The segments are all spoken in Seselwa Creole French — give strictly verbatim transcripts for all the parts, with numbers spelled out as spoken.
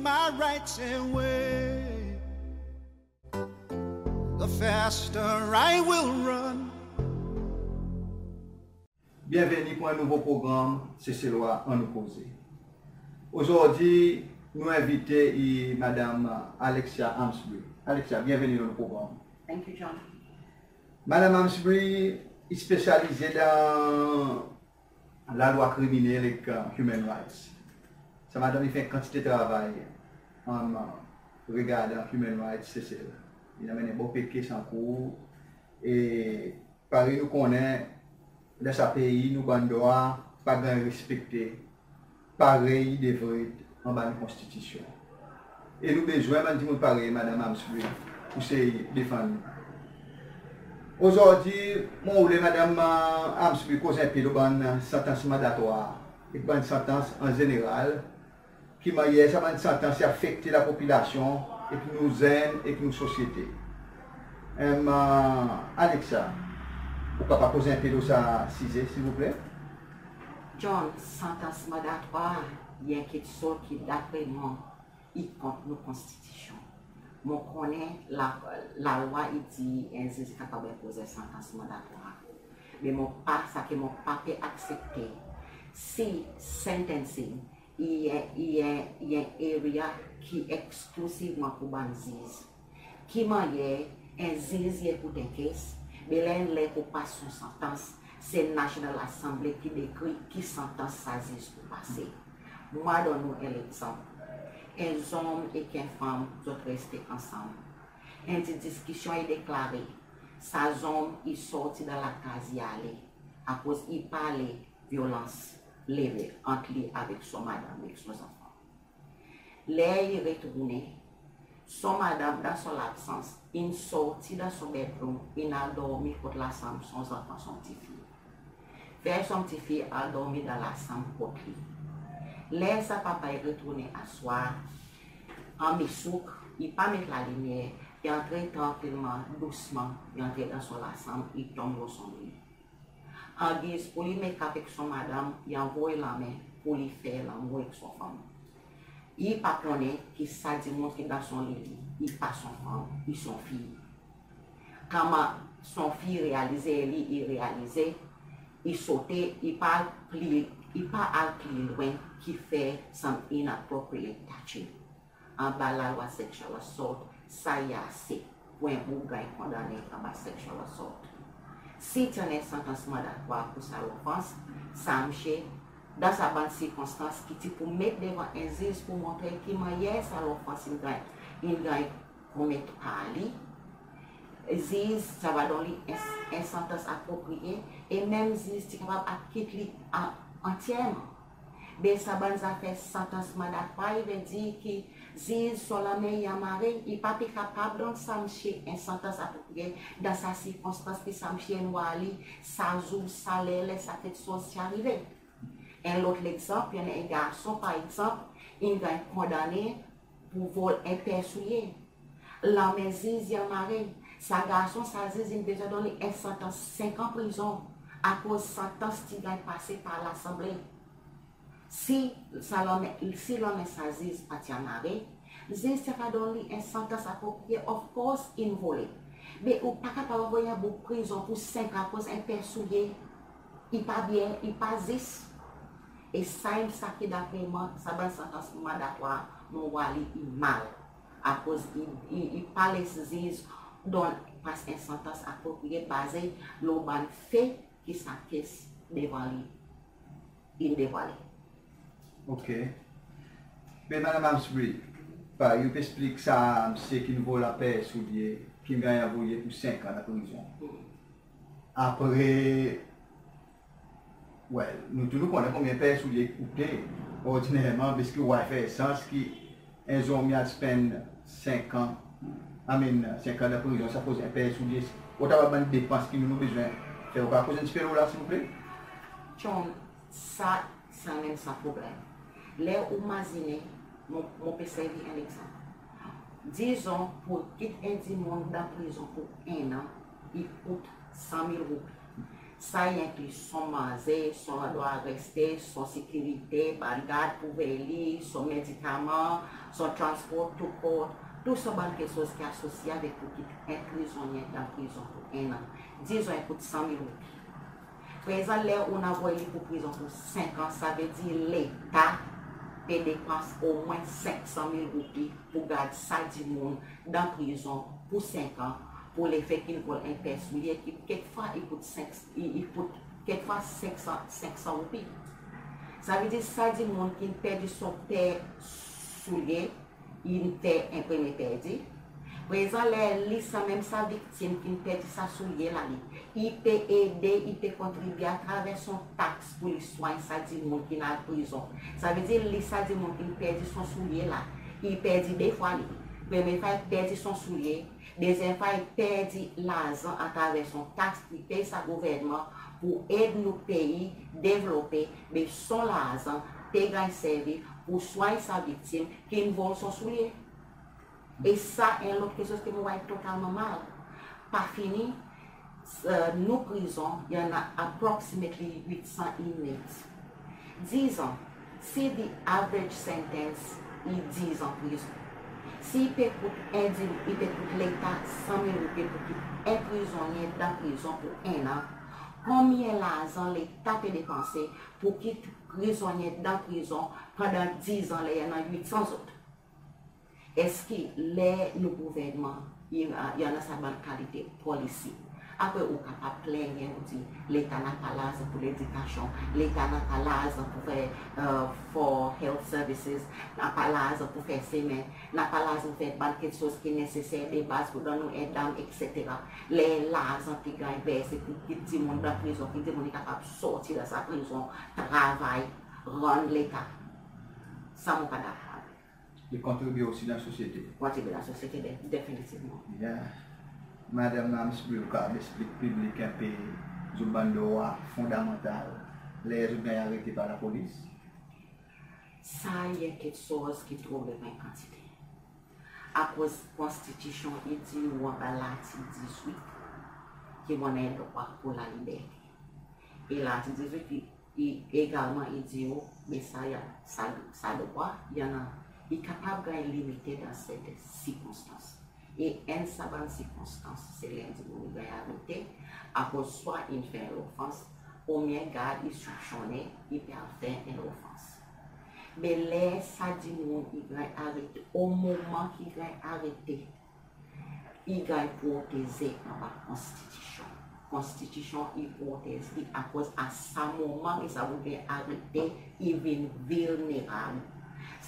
my rights away, the faster I will run. Byenveni pour en nouvo progranm Seselwa Annou Koze. Ozordi nou envite i Madanm Alexia Amesbury. Alexia, byenveni dan nou progranm. Thank you, John. Madanm Amesbury i spesyalize dan lalwa kriminel ek human rights. Sa madanm i fer en kantite travay an regardan human rights Sesel. I anmenn en bon pe kes an kour. E parey nou konnen, dan sa pei nou bann drwa pa ganny respekte parey i devret anba nou Konstitisyon. E nou bezwen bann dimoun parey Madanm Amesbury pour sey defann nou. Ozordi mon oule Madanm Amesbury koz en pe lo bann santans mandatwar ek bann santans an zeneral, ki mannyer sa bann santans i afekte lapopilasyon ek nou zenn ek nou sosyete. Em, Alexia, ou kapab koz en pe lo sa size, silvouple? John, santans mandatwar i en keksoz ki dapre mwan i kont nou Konstitisyon. Mon konnen la, lalwa i dir en ziz i kapab enpoz en santans mandatwar. Me mon pa, sa ki mon pa pe aksepte, si sentencing i en, i en, i en area ki eksklizivman pour bann ziz. Ki mannyer en ziz i ekout en kes, be ler, ler pour pas son santans, se National Assembly ki dekri ki santans sa ziz pour pase. Mon a donn ou en legzanp. En zonm ek en fanm zot reste ansanm. En di diskisyon i deklare sa zonm i sorti dan lakaz i ale, akoz i pa le vyolans leve ant li avek son madanm ek son zanfan. Ler i retournen, son madanm dan son labsans in sorti dan son bedroom, in al dormi kot lasanm son zanfan, son tifi. Fer son tifi al dormi dan lasanm kot li. Ler sa papa i retournen aswar, an misouk, i pa met lalimyer, i antre trankilman, dousman, i antre dan son lasanm, i tonm lo son li. Angiz pour li mekap ek son madanm, i anvoy lanmen pour li fer lanmour ek son fanm. I pa konnen ki sa dimoun ki dan son li, i pa son fanm, i son fiy. Konman son fiy realize li, i realize, i sote, i pa pli, i pa al pli lwen ki fer some inappropriate touching. Anba lalwa sexual assault, sa i ase pour en boug ganny kondannen anba sexual assault. Si ti annan en santans mandatwar pour sa lofans, sa msye, dan sa bann sirkonstans ki ti pou met devan en ziz pour montre ki mannyer sa lofans in ganny, in ganny komet par li, ziz ti ava donn li en, en santans apropriye, e menm ziz ti kapab akit li an, antyerman. Be sa bann zafer santans mandatwar, i vedir ki ziz son lanmen i anmare, i pa pe kapab donn sa msye en santans apropriye dan sa sirkonstans ki sa msye in war li sa zour, sa ler, ler sa keksoz ti arive. En lot legzanp, i annan en garson, par egzanp, in ganny kondannen pour vol en per soulye. Lanmen ziz i anmare. Sa garson, sa ziz in bezwen donn li en santans senk an prizon, akoz santans ti ganny pase par Lasanble. Si sa lanmen, si lanmen sa ziz pa ti anmare, ziz ti ava donn li en santans apropriye, of course, in vole. Me ou pa kapab anvoy en boug prizon pour senk an akoz en per soulye. I pa byen, i pa zis. E sa, sa ki dapre mwan, sa bann santans mandatwar, mon war li i mal. Akoz i, i, i pa les ziz donn, pas en santans apropriye baze lo bann fe ki sa kes devan li in devwale. OK. Me Madanm Amesbury, parey ou pe eksplik sa msye ki'n vol a per soulye, ki'n ganny anvoye pour senk an dan prizon. Hmm. Apre, well, nou tou nou konnen konbyen per soulye i koute. Ordinerman, be eski i a fer sans ki en zonm i al spend senk an, I mean, senk an dan prizon, sa koz en per soulye, otan bann depans ki nou, nou bezwen fer. Ou kapab koz en pti pe lo la, silvouple? John, sa, sa menm san problenm. Ler ou mazinen, mon, mon pe servi en legzanp. Dizon, pour kit en dimoun dan prizon pour en an, i kout san mil roupi. Sa i enkli son manze, son landrwa reste, son sekirite, bann gard pou vey li, son medikaman, son transpor to court, tou son bann keksoz ki asosye avek pou kit en prizonnyen dan prizon pou en an. Dizon i kout san mil roupi. Prezan ler ou'n anvoy li pou prizon pou senk an, savedir Leta pe depans omwen senk san mil roupi pou gard sa dimoun dan prizon pou senk an, pou lefe ki in vol en per soulye ki kekfwa i kout senk, i, i kout kekfwa senk san, senk san roupi. Savedir sa dimoun ki'n perdi son per soulye, in fer en premye perdi. Prezan ler li sanmenm sa viktim ki'n perdi sa soulye la li, i pe ede, i pe kontribye atraver son taks pou li swany sa dimoun ki'n al prizon. Savedir li sa dimoun ki'n perdi son soulye la, i perdi de fwa li. Premye fwa i perdi son soulye, dezyenm fwa i perdi larzan atraver son taks ki pey sa gouvernman pou ed nou pei devlope, be son larzan pe ganny servi pou swany sa viktim ki'n vol son soulye. E sa en lot keksoz ki mon war totalman mal. Pa fini, e, nou prizon i annan approximately wit san inmate. Dizon, si the average sentence i dizon prizon, si i pe kout en di, i pe kout Leta san mil roupi pou kit en prizonnyen dan prizon pou en an, konbyen larzan Leta pe depanse pou kit prizonnyen dan prizon pandan dizon ler i annan wit san zot? Eski ler nou gouvernman i, i annan sa bann kalite polisi? Apre ou kapab plennyen, ou dir Leta napa larzan pou ledikasyon, Leta napa larzan pou fer, e, for health services, napa larzan pou fer semen, napa larzan pou fer bann keksoz ki neseser de baz pou donn nou en dam, etsetera. Ler larzan ki ganny verse pou kit dimoun dan prizon, kit dimoun i kapab sorti dan sa prizon, travay, rann Leta. Sa mon pa dakor avek. I kontribye osi dan sosyete. Kontribye dan sosyete, de-, definitivman. Ya. Madanm Lamsbury, ou kapab eksplik piblik en pe zot bann drwa fondamantal ler zot ganny arete par lapolis? Sa i en keksoz ki tro byen kantite. Akoz Konstitisyon i dir ou anba Lartik dizwit ki ou annan en drwa pou laliberte. E Lartik dizwit i, i egalman i dir ou, be sa i a, sa, sa drwa i annan, i kapab ganny limite dan serten sirkonstans. E enn sa bann sirkonstans, se ler dimoun i ganny arete, akoz swa in fer en lofans, oubyen gard i soupsyonnen i pe al fer en lofans. Be ler sa dimoun i ganny arete, o moman ki i ganny arete, i ganny proteze anba Konstitisyon. Konstitisyon i protez li akoz a sa moman ki sa dimoun ganny arete, i vin vilnerab.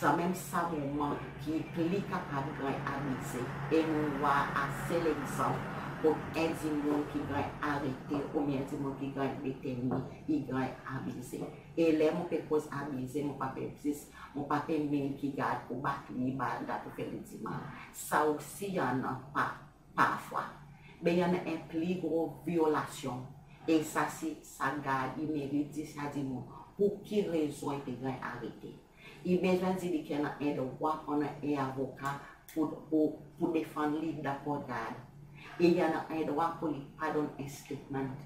Sanmenm sa moman ki i pli kapab ganny abize. E nou war ase legzanp kot en dimoun ki ganny arete oubyen en dimoun ki ganny deteni, i ganny abize. E ler mon pe koz abize, mon pa pe zis, mon pa pe mean ki gard pou bat li, gard pou fer li dimal. Sa osi i annan pa, parfwa. Me i annan en pli gro vyolasyon. E sa si sa gard i merit dir sa dimoun pou ki rezon i pe ganny arete. I bezwen dir li ki annan en drwa pou annan en avoka pou, pou, pou defann li dan kor gard. E i annan en drwa pou li pa donn en statement.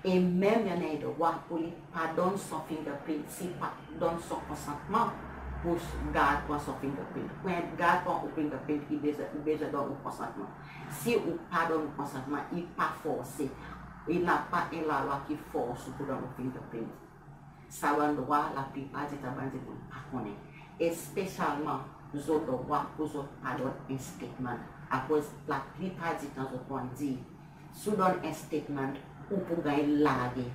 E menm i annan en drwa pou li pa donn son fingerprint si i pa donn son konsantman pou gard pran son fingerprint. Pou en gard pran ou fingerprint, i bezwen, i bezwen donn ou konsantman. Si ou pa donn ou konsantman, i pa forse. I napa en lalwa ki fors ou pou donn ou fingerprint. Sa bann drwa, laplipar ditan bann dimoun pa konnen. Espesyalman, zot drwa pou zot pa donn en statement. Akoz laplipar ditan zot konn dir, si ou donn en statement, ou pou ganny large.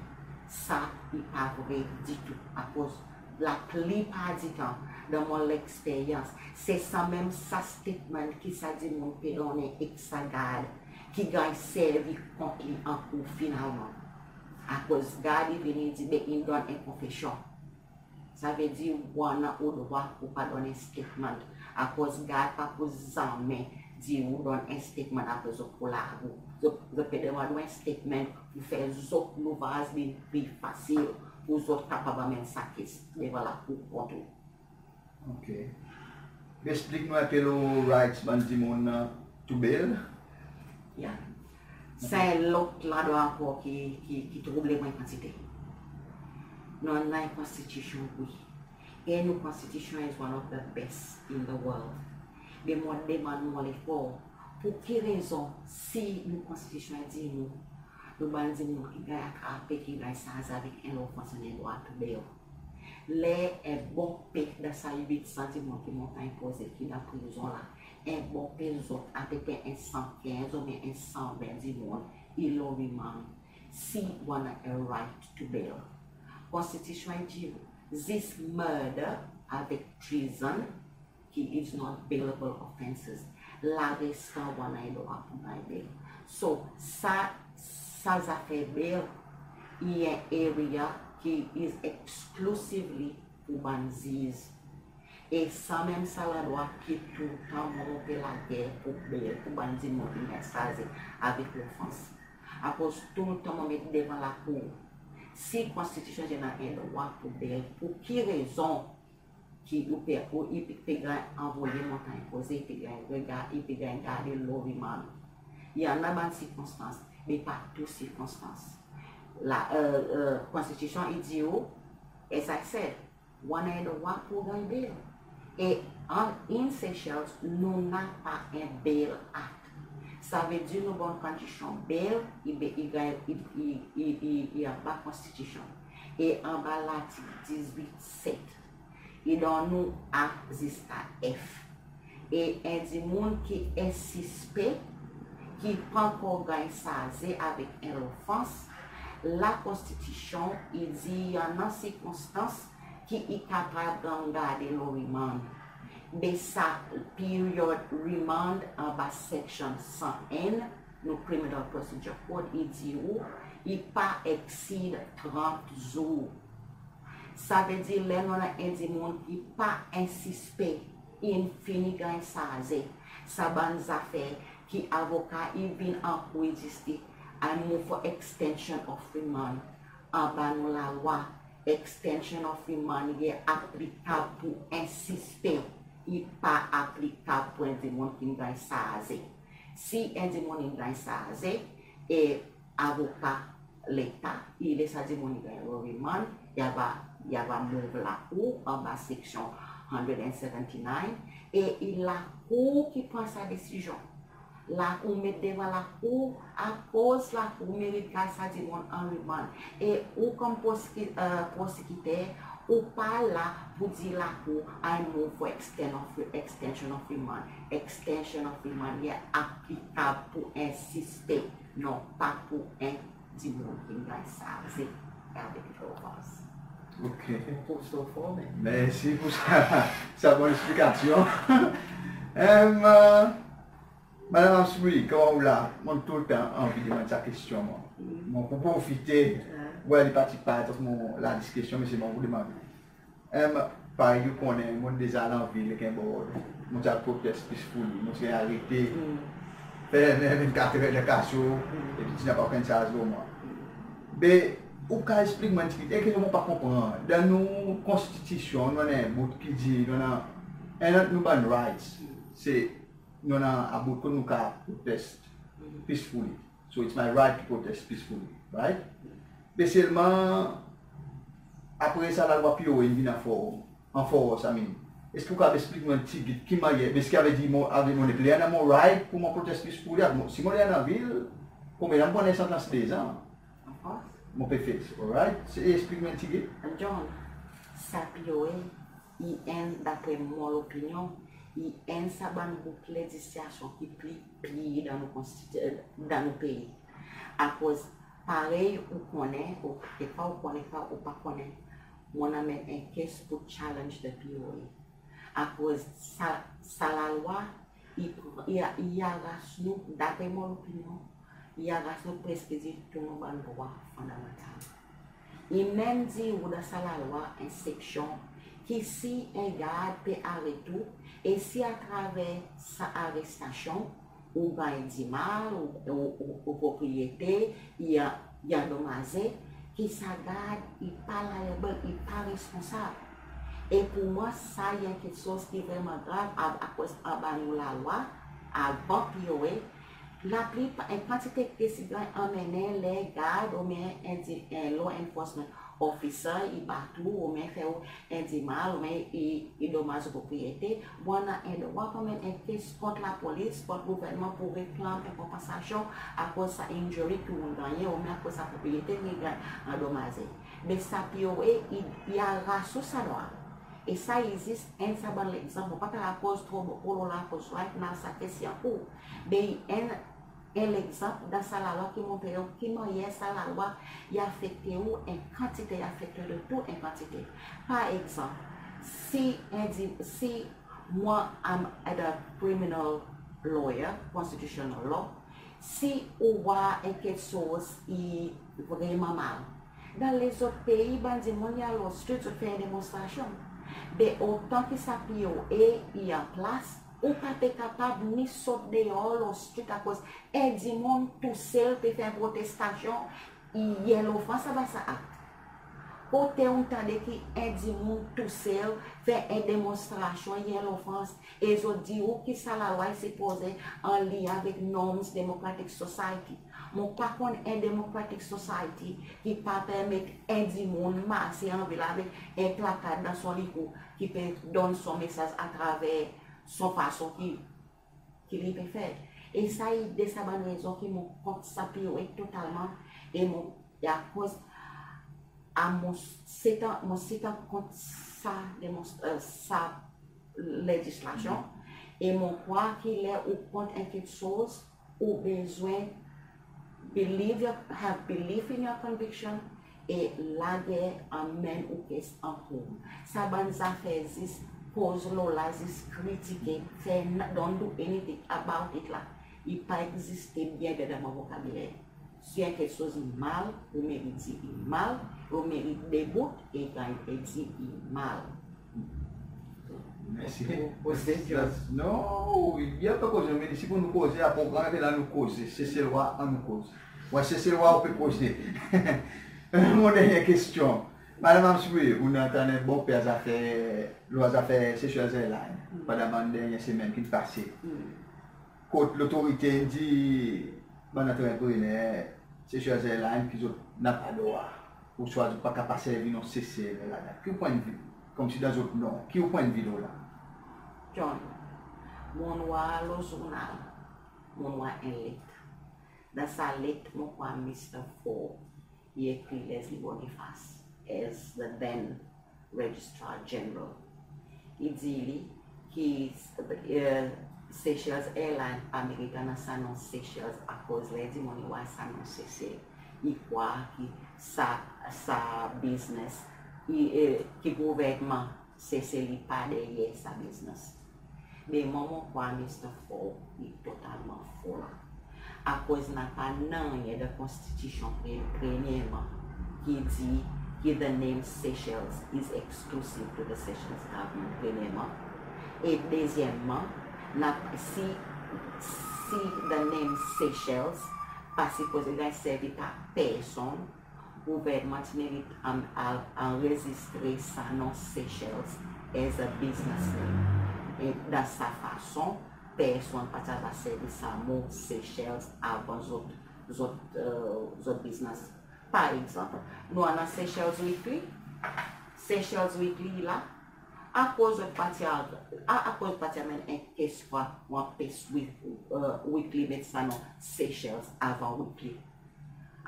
Sa i pa vre ditou. Akoz laplipar ditan, dan mon leksperyans, se sanmenm sa statement ki sa dimoun pe donnen ek sa gard ki ganny servi kont li an kour finalman. Akoz gard i vini dir, be in donn en konfesyon. Savedir ou annan ou drwa pou pa donn en statement. Akoz gard pa pou zanmen dir ou donn en statement apre zot pou larg ou. Zot, zot pe demann ou en statement pou fer zot louvraz vin pli fasil, pou zot kapab anmenn sa case devan lakour kont ou. Ok. Eksplik nou en pe lo rights bann dimoun to bail. Ya. Sa en lot ladrwa ankor ki, ki, ki trouble mwan kantite. Nou annan en konstitisyon, wi. E nou konstitisyon is one of the best in the world. Be mon demann ou ankor, pour ki rezon si nou konstitisyon i dir nou, nou bann dimoun ki ganny atrape, ki ganny sarze avek en lofans, annan drwa pou bel? Ler en bon pe dan sa wit san dimoun ki Montagne Posée ki dan prizon la, en bon pe zot apepre en san kenz oubyen en san ven dimoun i lo remand, si ou annan en right to bail. Konstitisyon i dir ou, zis murder avek treason, ki is not bailable offences, larestan ou annan en drwa pou ganny bail. So, sa, sa zafer bail i en area ki is exclusively pour bann ziz. E sa menm sa ladrwa ki toultan monte lager pour bail pour bann dimoun ki ganny sarze avek lofans. Akoz toultan mon met devan lakour, si konstitisyon i dir ou annan en drwa pou bail, pour ki rezon ki ou pe, ou i pe, pe ganny anvoye Montagne Posée, i pe ganny regard, i pe ganny garde lo remand? I annan bann sirkonstans, me pa tou sirkonstans. La, e, e, konstitisyon i dir ou, as I said, ou annan en drwa pour ganny bail. E an, in Seychelles, nou napa en Bail Act. Savedir nou bann kondisyon bail i be, i ganny, i, i anba konstitisyon. E anba lartik dizwit set, i donn nou A ziska F. E en dimoun ki en sispe, ki pa ankor ganny sarze avek en lofans, lakonstitisyon i dir i annan sirkonstans ki i kapab ganny garde lo remand. Be sa peryod remand anba seksyon san enn nou Criminal Procedure Code i dir ou i pa exceed trant zour. Savedir ler nou annan en dimoun ki pa en sispe, in fini ganny sarze, sa bann zafer ki avoka i vin an kour i dir, I move for extension of remand. Anba nou lalwa, extension of remand i aplikab pour en sispe, i pa aplikab pour en dimoun ki'n ganny sarze. Si en dimoun in ganny sarze, e avoka Leta i le sa dimoun i ganny lo remand, i ava, i ava move lakour anba seksyon hundred and seventy-nine, e i lakour ki pran sa desizyon. Lakour met devan lakour, akoz lakour merit gard sa dimoun an remand. E ou konman proseki-, e, prosekiter, ou pa la pour dir lakour, I move for extend of, extension of remand. Extension of remand i aplikab pour en sispe, non pa pour en dimoun ki'n ganny sarze avek lofans. OK. Pour so fò, men. Mersi pour sa, sa bon eksplikasyon. Em, e, Madanm Amsbury, konman ou la, mon toultan anvi demann sa kestyon, mwan. Mm. Mon pou profite, a, wi, li pa ti parey mon ladis kestyon, me se mon pou demann. Em, parey ou konnen, mon deza al anvil ek en board, mon ti al protest peacefully, mon ti ganny arete, mm, fermen vennkat er dan kaso, mm, epi ti napa okenn sarz lo mwan. Mm. Be, ou kapab eksplik mwan en pti bit, e ki mon pa konpran, dan nou konstitisyon, nou annan en bout ki dir, nou annan, annan nou bann rights, mm, se nou annan about kot nou kapab protest, mhm, peacefully. So it's my right to protest peacefully, right? Be selman, apre sa lalwa P O A in vin an for-, an fors, I mean. Eski ou kapab eksplik mwan en pti bit ki mannyer, be sa ki i vedir mon, avek mon, mon annan mon right pour mon protest peacefully, mon, si mon le al anvil, konman mon annan en santans dezan, mon pe face, alright? Se, eksplik mwan en pti bit. John, sa P O A, i enn, dapre mon lopinyon, i enn sa bann bouk lezislasion ki pli pir dan nou konstiti-, dan nou pei. Akoz parey ou konnen, ou, kekfwa ou konnen, kekfwa ou pa konnen, mon anmenn en case pour challenge the P O A. Akoz sa, sa lalwa, i, i, i aras nou, dapre mon lopinyon, i aras nou preski dir tou nou bann drwa fondamantal. I menm dir ou dan sa lalwa en seksion ki si en gard pe aret ou, e si atraver sa arestasion ou ganny dimal, ou, ou, ou, ou propriyete i, i andomaze, ki sa gard i pa liable, i pa responsab. E pour mwan sa i en keksoz ki vreman grav, a, akoz anba nou lalwa, avan P O A, Laplipar, en kantite kes i ganny anmennen ler gard oubyen en di-, en law enforcement officer i bat ou, oubyen fer ou en dimal, oubyen i, i domaz ou propriyete, ou annan en drwa pou anmenn en kes kont lapolis, kont gouvernman pour reklanm en konpansasyon akoz sa injury ki ou'n gannyen, oubyen akoz sa propriyete ki'n ganny andomaze. Me sa P O A i, i aras ou sa drwa. E sa i zis enn sa bann legzanp, mon pa kapab koz tro bokou lo la, akoz right now sa kes i ankour. Me i enn, en legzanp dan sa lalwa ki montre ou ki mannyer sa lalwa i afekte ou en kantite, i afekte ou de tou en kantite. Par egzanp, si en di-, si mwan, I'm at a criminal lawyer, constitutional law, si ou war en keksoz i vreman mal, dan lezot pei, bann dimoun i al lo street, zot fer en demonstrasyon. Me otan ki sa P O A i an plas, ou pa pe kapab ni sot deor lo street akoz en dimoun tousel pe fer en protestasyon, i yer lofans anba sa akt. Kote ou'n tande ki en dimoun tousel fer en demonstrasyon, i yer lofans, e zot dir ou ki sa lalwa i sipoze anliny avek norms democratic society? Mon pa konn en democratic society ki pa permet en dimoun marse an vil avek en plakard dan son likou ki pe donn son mesaz atraver son fason ki, ki li pe fer. E sa i de sa bann rezon ki mon kont sa P O A totalman, e mon, e akoz a mon sitan, mon sitan kont sa demons-, e, sa lezislasyon, e mon krwar ki ler ou kont en keksoz, ou bezwen believe your, have belief in your conviction, e lager anmenn ou kes ankour. Sa bann zafer zis koz lo la, zis kritike, fer n-, don't do anything about it la, i pa egziste byen dan mon vokabiler. Si en keksoz i mal, ou merit dir i mal, ou merit debout e ganny e dir i mal. Mersi. Ou koze, John. Non, wi, byen pe koze, me si pour nou koze, a progranm pe la nou koze, Seselwa annou koz. Wi, Seselwa ou pe koze. Mon dernyen kestyon. Madanm Amsouye, ou'n antann en bon pe zafer, lo zafer Seychelles Airlines, pandan bann dernyen semenn ki'n pase. Kot lotorite dir bann antreprener Seychelles Airlines ki zot napa drwa, ouswa zot pa kapab servi non Sesel ladan. Ki ou pwennvi, konmsi dan zot non, ki ou pwennvi lo la? John, mon war lo zournal, mon war en let. Dan sa let, mon krwar Mister Faure i ekri Leslie Boniface as the then Registrar General. I dir li ki, e, Seychelles Airlines pa merit annan sa non Seychelles, akoz ler dimoun i war sa non Sesel, i krwar ki sa, sa biznes, i, e, ki gouvernman Sesel i pa deryer sa biznes. Me mwan, mon krwar Mister Faure i totalman fou la. Akoz napa nanryen dan Konstitisyon pre-, premyerman ki dir ki the name Seychelles is exclusive to the Seychelles government, premyerman. E dezyenmman, napa, si, si the name Seychelles pa sipoze ganny servi par personn, gouvernman ti merit, um, al anrezistre sa non Seychelles as a business name. E dan sa fason, personn pa ti ava servi sa mo Seychelles avan zot, zot, e, zot biznes. Par egzanp, nou annan Seychelles Weekly, Seychelles Weekly la, akoz zot pa ti a, a, akoz pa ti anmenn en kes fwa, wan pes wi-, e, Weekly met sa non Seychelles avan Weekly?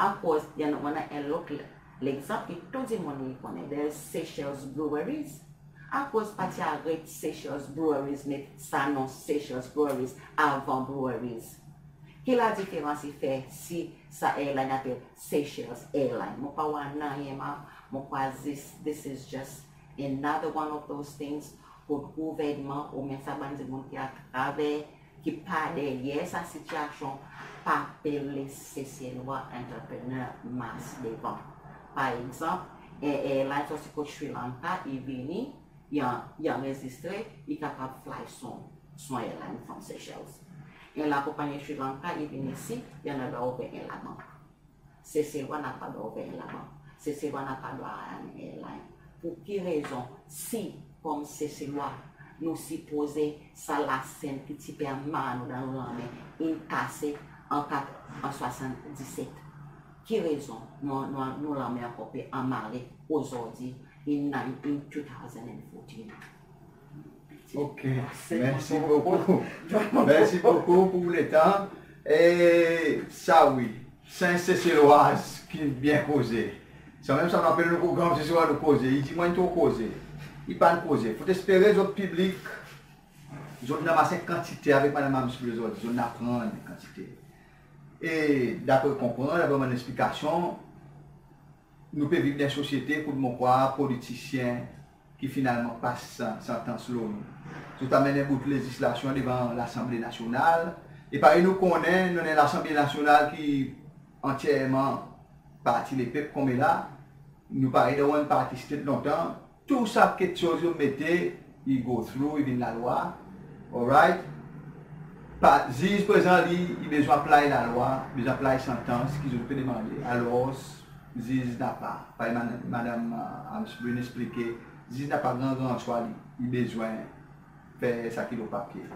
Akoz, i annan, annan en lot le-, legzanp ki tou dimoun i konnen, there's Seychelles Breweries. Akoz pa ti aret Seychelles Breweries, met sa non Seychelles Breweries avan Breweries? Ki ladiferans i fer si sa airline apel Seychelles Airline? Mon pa war nanryen mal, mon krwar zis, this is just another one of those things kot gouvernman oubyen sa bann dimoun ki atraver, ki pa deryer sa sitiyasyon, pa pe les Seselwa entrepreneur mars devan. Par egzanp, en airline sorti kot Sri Lanka, i vini, i an-, i anrezistre, i kapab fly son, son airline from Seychelles. En lakonpannyen Sri Lanka, i vini isi, i annan drwa ouvrir en labank. Seselwa napa drwa ouvrir en labank. Seselwa napa drwa annan airline. Pour ki rezon, si, konman Seselwa, nou sipoze sa lasenn ki ti pe anmar nou dan nou lanmen, in kase, an kat, an swasanndiset. Ki rezon nou, nou, nou lanmer ankor pe anmare ozordi in nine, in two thousand and fourteen? Ok, mersi bokou. Mersi bokou pour letan. E sa wi, se en Seselwa ki byen koze. Sanmenm sa nou apel nou progranm Seselwa nou koze. I dir mwan i tro koze. I pa'n koze. Fotespere zot piblik, zot in anmas en kantite avek Madanm Amesbury ozordi, zot in aprann en kantite. E dapre konpran, dapre bann leksplikasyon, nou pe viv dan en sosyete kot mon krwar politisyen ki finalman pas santans lo nou. Zot anmenn en bout lezislasyon devan Lasanble Nasyonal. E parey nou konnen, nou annan en Lasanble Nasyonal ki antyerman Parti Lepep konmela, nou parey dan en parti state lontan, tou sa keksoz zot mete, i go through, i vin lalwa. Alright? Pa, ziz prezan li, i bezwen apply lalwa, bezwen apply santans ki zot pe demande. Alors, ziz napa, parey Madanm, Madanm, euh, Amesbury in eksplike, ziz napa gran, gran swa li, i bezwen fer sa ki lo papye.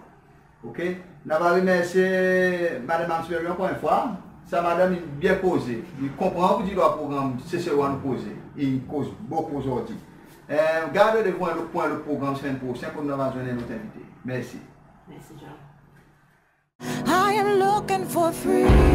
Ok? Nou ava remersye Madanm Amesbury ankor en fwa. Sa madanm in byen koze. I konpran pour dir lo progranm Seselwa nou koze. I koz bokou ozordi. E, gard randevou pour en lot progranm semenn prosenn, kot nou ava zwenn en lot envite. Mersi. Mersi, John. I am looking for freedom.